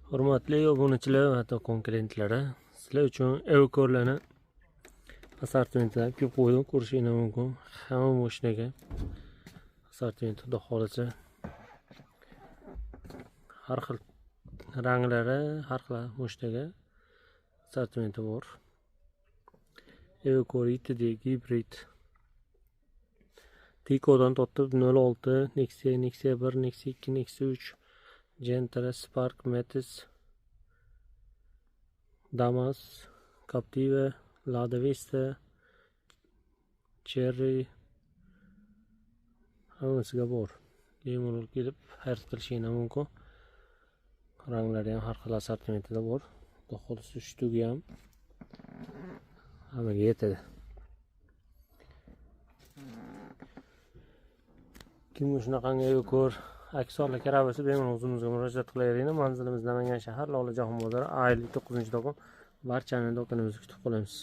Hurmatli obunachilar va do'kon klientlari, sizlar uchun Evocor'larni assortimentini olib qo'ydim, ko'rishingiz mumkin. Hamma mashinaga assortiment xudo xolasa har xil ranglari, har xil mashinaga assortimenti bor. Evocor 7D gibrid Tico'dan tortib 06, Nexia, Nexia 1, Nexia 2, Nexia 3, Gentra, Spark, Matiz, Damas, Captiva, Lada Vesta, Cherry hammasiga bor. Bemalol kelib xarid qilishingiz mumkin. Ranglari ham har xil assortimentida bor. Xudo xolasa shtugi ham hammaga yetadi. Kimga shunaqangi Evocor aksiyonlar kerak bo'lsa, bemalol o'zimizga murojaat qilaveringlar. Manzilimiz Namangan shahar, Lolajon bozori, A59-do'kon. Barchani do'konimizga kutib qolamiz.